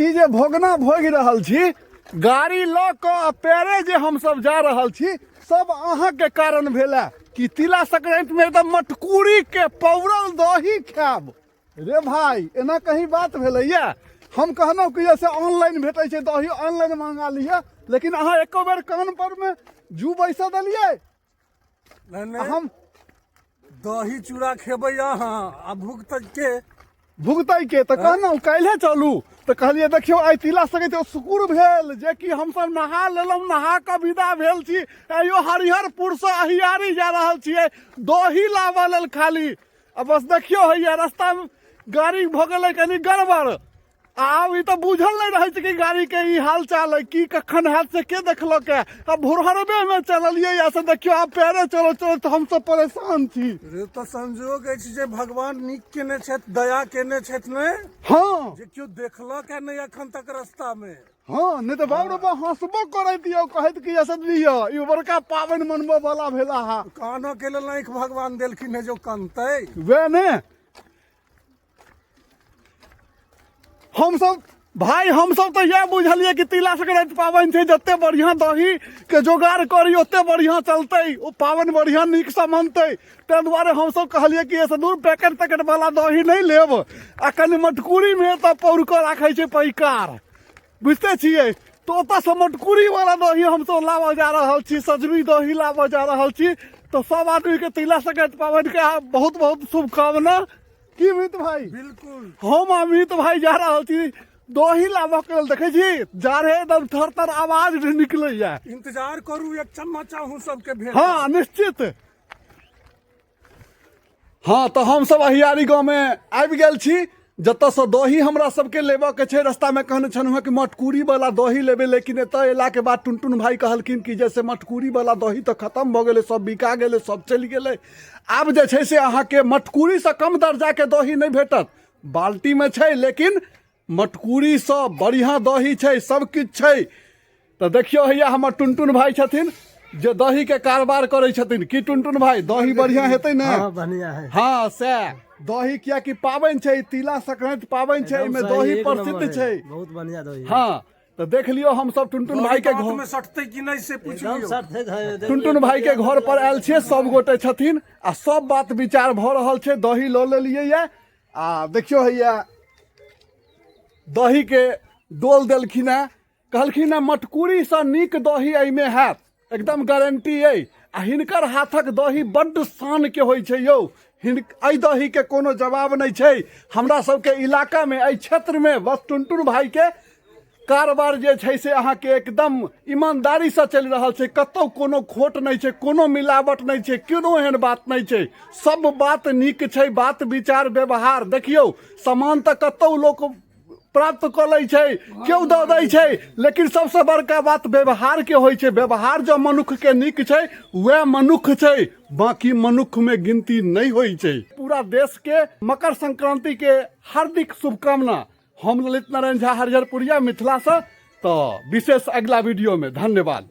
ई जे भोगना भोगि रहल छी गाड़ी लऽ कऽ आ पैरे जे हमसभ जा रहल छी सब अहाँके कारण भेला कि तिला संक्रांति में एकदम मटकूरी के पौरल दही खायब। रे भाई, एना कहीं बात भेलैया? हम कहलहुँ कि जैसे ऑनलाइन भेटै छै दही, ऑनलाइन मंगा लिअ, लेकिन अहाँ एको बेर कान पर में जू बैसा देलियै। नहि नहि, हम दही चूड़ा खेबै अहाँ आ भुगतै के? भुगतै के? तऽ कहलहुँ काल्हे चलू, तऽ कहलियै देखियौ आइ तिला संक्रांति शुक्र भेल जेकि हमसब नहा लेलहुँ, नहा कऽ विदा भेल छी। आइयो हरिहरपुरसँ अहियारी जा रहल छियै दही लाबऽ लेल खाली। आ बस देखियौ हैया रास्तामे गाड़ी भऽ गेलै कनि गड़बड़। आब ई तऽ बुझल नहि रहै छै कि गाड़ीके ई हाल चाल है की कखन हैत से के देखलक है। आ भोरहरबेमे चललियै या से देखियौ आब पैरे चलैत चलैत हमसब परेशान छी। रे तऽ संजोग अछि जे भगवान नीक केने छथि, दया केने छथि ने। हँ, जे केओ देखलक है नहि एखन तक रास्तामे। हँ, नहि तऽ बाप रे बाप हँसबो करैत यौ, कहैत कि ऐसे लिअ ई बड़का पाबनि मनबऽ वाला भेला हा। कानऽ के लेल आँखि भगवान देलखिन है जो कनतै। वएह ने हमसब भाई, हमसब तऽ इएह बुझलियै कि तिला संक्रांति पाबनि छै, जते बढ़िआँ दही के जोगाड़ करी ओते बढ़िआँ चलतै, ओ पाबनि बढ़िआँ नीकसँ मनतै। ताहि दुआरे हमसब कहलियै कि एहिसँ दूर पैकेट तैकेट वाला दही नहि लेब आ कनि मटकूरीमे तऽ पौर कऽ राखै छै पैकार, बुझिते छियै। तऽ ओतऽसँ मटकूरी वाला दही हमसब लाबऽ जा रहल छी, सजनी दही लाबऽ जा रहल छी। तऽ सब आदमीके तिला संक्रांति पाबनिके बहुत बहुत शुभकामना। की अमित भाई? बिल्कुल। हम अमित भाई जा रहल छी दही लाबऽ के लेल। देखै छी जा रहे एकदम थर थर आवाज निकलैया। इंतजार करू, एक चम्मच अहूँ सबके भेट। हँ निश्चित। हँ, तऽ हमसब अहियारी गाँवमे आबि गेल छी जतऽसँ दही हमरा सबके लेबऽके छै। रास्तामे कहने छलहुँ हँ कि मटकूरी वाला दही लेबै, लेकिन एतऽ अयलाके बाद टुनटुन भाई कहलखिन कि जैसे मटकूरी वाला दही तऽ खतम भऽ गेलै, सब बिका गेलै, सब चलि गेलै। आब जे छै से अहाँके मटकूरीसँ कम दर्जाके दही नहि भेटत। बाल्टीमे छै लेकिन मटकूरीसँ बढ़िआँ दही छै, सब किछु छै। तऽ देखियौ हैया हमर टुनटुन भाई छथिन जे दही के कारोबार करै छथिन। की टुनटुन भाई, दही बढ़िया हेतै ने? हाँ, बढ़िया है। हाँ सएह दही, कियाकि पाबनि छै, तिला संक्रांति पाबनि छै, एहिमे एकदम सही, दही एक नंबर प्रसिद्ध है। छै। बहुत बढ़िया दही है। हाँ तऽ देख लियौ हमसब टुनटुन भाई के घर में सटतै कि नहि से पूछ एकदम लियौ। सटते है, देख टुनटुन लियौ, भाई के घर पर आयल छियै, सब गोटे छथिन आ सब बात विचार भऽ रहल छै। दही लऽ लेलियै ये आ देखियौ हैया दही के डोल देलखिन हेँ, कहलखिन हेँ मटकूरीसँ नीक दही एहिमे हैत, एकदम गारंटी अइ। आ हिनकर हाथक दही बड्ड शानके होइ छै यौ, एहि दहीके कोनो जवाब नहि छै हमरा सबके इलाकामे, एहि क्षेत्रमे। बस टुनटुन भाईके कारोबार जे छै से अहाँके एकदम ईमानदारीसँ चलि रहल छै, कतहु कोनो खोट नहि छै, कोनो मिलावट नहि छै, कोनो एहन बात नहि छै, सब बात नीक छै, बात विचार व्यवहार। देखियौ सामान तऽ कतहु लोक प्राप्त कऽ लै छै, केओ दऽ दै छै, लेकिन सबसँ बड़का बात व्यवहारके होइ छै। व्यवहार जँ मनुक्खके नीक छै वएह मनुक्ख छै, बाँकी मनुक्खमे गिनती नहि होइ छै। पूरा देशके मकर संक्रांतिके हार्दिक शुभकामना। हम ललित नारायण झा हरिहरपुरिया मिथिलासँ, तऽ विशेष अगिला वीडियोमे। धन्यवाद।